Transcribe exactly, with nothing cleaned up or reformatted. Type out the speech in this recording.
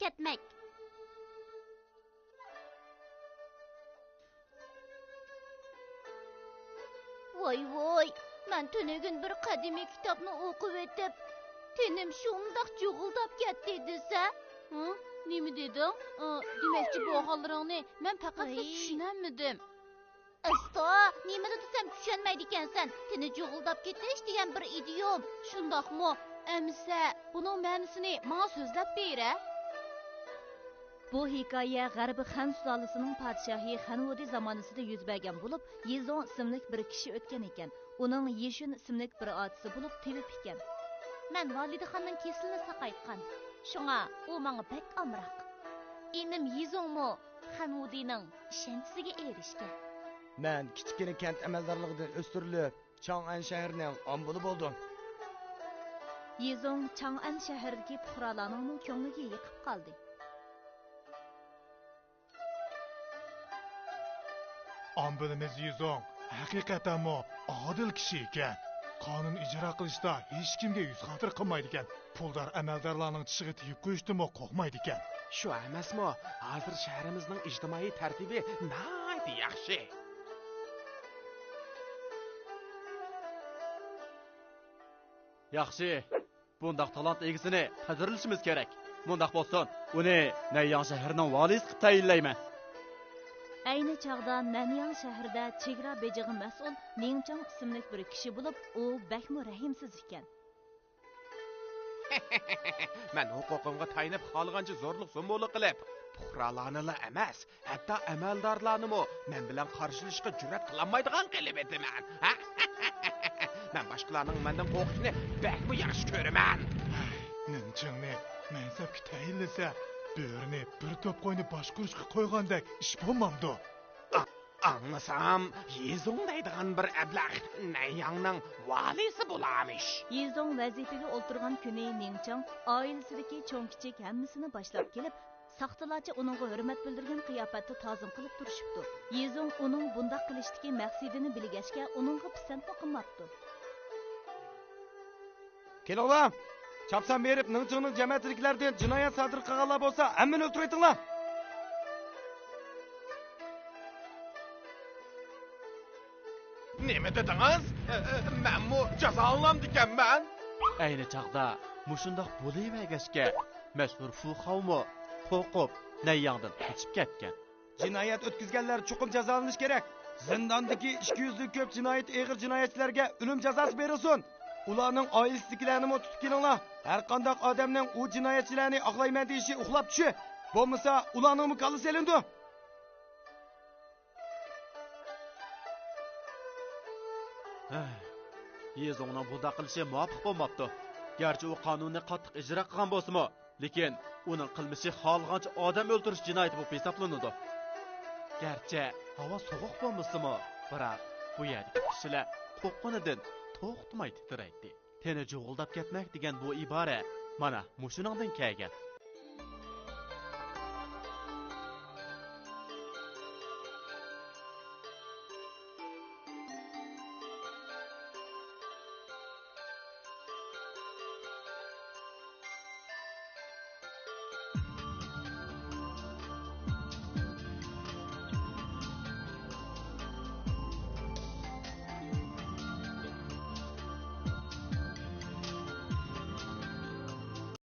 كەتمەك. ۋاي ۋاي، مەن تۈنۈگۈن بىر قەدىمىي كىتابنى ئوقۇۋېتىپ، تېنىم شۇنداق جۇغۇلداپ كەتتى دېسە. ھە؟ نېمە دېدىڭ؟ ئا، دېمەكچى بولغانلىرىڭنى مەن پەقەتلا ۋاي. چۈشىنەلمىدىم. ئاستا، نېمىلا دېسەم چۈشەنمەيدىكەنسەن. تېنى جۇغۇلداپ كېتىش دېگەن بىر ئىدىيوم. شۇنداقمۇ؟ ئەمىسە، بۇنىڭ مەنىسىنى ماڭا سۆزلەپ بېرە. بۇ ھېكايە غەربىي خەن سۇلالىسىنىڭ پادىشاھى خەنۋۇدى زامانىسىدا يۈز بەرگەن بولۇپ، يىزوڭ ئىسىملىك بىر كىشى ئۆتكەن ئىكەن. ئۇنىڭ يىشۈن ئىسىملىك بىر ئاچىسى بولۇپ تېۋىپ ئىكەن. مەن ۋالىدخاننىڭ كېسىلىنى ساقايتقان. شۇڭا ئۇ ماڭا بەك ئامراق. ئىنىم يىزوڭمۇ خەنۋۇدىنىڭ ئىشەنچىسىگە ئېرىشكەن. مەن كىچىككىنە كەنت ئەمەلدارلىقىدىن ئۆستۈرۈلۈپ، چاڭئەن شەھىرىنىڭ ئامبىلى بولدۇم. يىزوڭ چاڭئەن شەھىرىدىكى پۇقرالارنىڭمۇ كۆڭلىگە يېقىپ قالدى. ئامبىلىمىز يىزوڭ ھەقىقەتەنمۇ ئادىل كىشى ئىكەن. قانۇن ئىجرا قىلىشتا ھېچكىمگە يۈز خاتىرە قىلمايدىكەن. پۇلدار ئەمەلدارلارنىڭ چىشىغا تېگىپ قويۇشتىنمۇ قورقمايدىكەن. شۇ ئەمەسمۇ، ھازىر شەھىرىمىزنىڭ ئىجتىمائىي تەرتىپى ناھايىتى ياخشى. ياخشى، بۇنداق تالانت ئىگىسىنى قەدىرلىشىمىز كېرەك. مۇنداق بولسۇن، ئۇنى نەنياڭ شەھىرىنىڭ ۋالىيسى قىلىپ تەيىنلەيمەن. ئەينى چاغدا نەنياڭ شەھىرىدە چېگرا بېجىغا مەسئۇل نىڭچاڭ ئىسىملىك بىر كىشى بولۇپ، ئۇ بەكمۇ رەھىمسىز ئىكەن. مەن ھوقۇقۇمغا تايىنىپ، خالىغانچە زورلۇق-زومبۇلۇق قىلىپ، پۇقرالارنىلا ئەمەس، ھەتتا ئەمەلدارلارنىمۇ مەن بىلەن قارشىلىشىشقا جۈرئەت قىلالمايدىغان قىلىۋېتىمەن. مەن باشقىلارنىڭ مەندىن قورقۇشىنى بەكمۇ ياخشى كۆرىمەن. نىڭچىڭنى مەنسەپكە تەيىنلىسە، بۆرىنى بىر توپ قوينى باشقۇرۇشقا قويغاندەك ئىش بولمامدۇ؟ ئا-، ئاڭلىسام، يېزۇڭ دەيدىغان بىر ئەبلەخ نەنياڭنىڭ ۋالىيسى بولارمىش. يېزۇڭ ۋەزىپىگە ئولتۇرغان كۈنى نىڭچاڭ ئائىلىسىدىكى چوڭ-كىچىك ھەممىسىنى باشلاپ كېلىپ، ساختىلارچە ئۇنىڭغا ھۆرمەت بىلدۈرگەن قىياپەتتە تازىم قىلىپ تۇرۇشۇپتۇ. يېزۇڭ ئۇنىڭ بۇنداق قىلىشتىكى مەقسىتىنى بىلگەچكە، ئۇنىڭغا پىسەنتمۇ قىلماپتۇ. كېلىڭلار! چاپسان بېرىپ، نىڭچىڭنىڭ جەمەتىدىكىلەردىن جىنايەت سادىر قىلغانلار بولسا، ھەممىنى ئۆلتۈرۈۋېتىڭلار! نېمە دېدىڭىز؟ ئە، ئە، مەنمۇ جازالىنامدىكەنمەن؟ ئەينى چاغدا مۇشۇنداق بولۇۋەرگەچكە، مەشھۇر فۇ خاۋمۇ قورقۇپ، نەنياڭدىن قېچىپ كەتكەن. جىنايەت ئۆتكۈزگەنلەر چوقۇم جازالىنىشى كېرەك. زىنداندىكى ئىككى يۈزدىن كۆپ جىنايىتى ئېغىر جىنايەتچىلەرگە ئۆلۈم جازاسى بېرىلسۇن. ئۇلارنىڭ ئائىلىسىدىكىلەرنىمۇ تۇتۇپ كېلىڭلار. ھەرقانداق ئادەمنىڭ ئۇ جىنايەتچىلەرنى ئاقلايمەن دېيىشى ئۇخلاپ چۈشى. بولمىسا، ئۇلارنىڭمۇ كاللىسى ئېلىنىدۇ. ھە، يېزۇڭنىڭ بۇنداق قىلىشى مۇۋاپىق بولماپتۇ. گەرچە ئۇ قانۇننى قاتتىق ئىجرا قىلغان بولسىمۇ، لېكىن ئۇنىڭ قىلمىشى خالىغانچە ئادەم ئۆلتۈرۈش جىنايىتى بولۇپ ھېسابلىنىدۇ. گەرچە ھاۋا سوغۇق بولمىسىمۇ، بىراق بۇ يەردىكى كىشىلەر قورققىنىدىن توختىماي تىترەيتتى. تېنى جۇغۇلداپ كەتمەك دېگەن بۇ ئىبارە مانا مۇشۇنىڭدىن كەلگەن.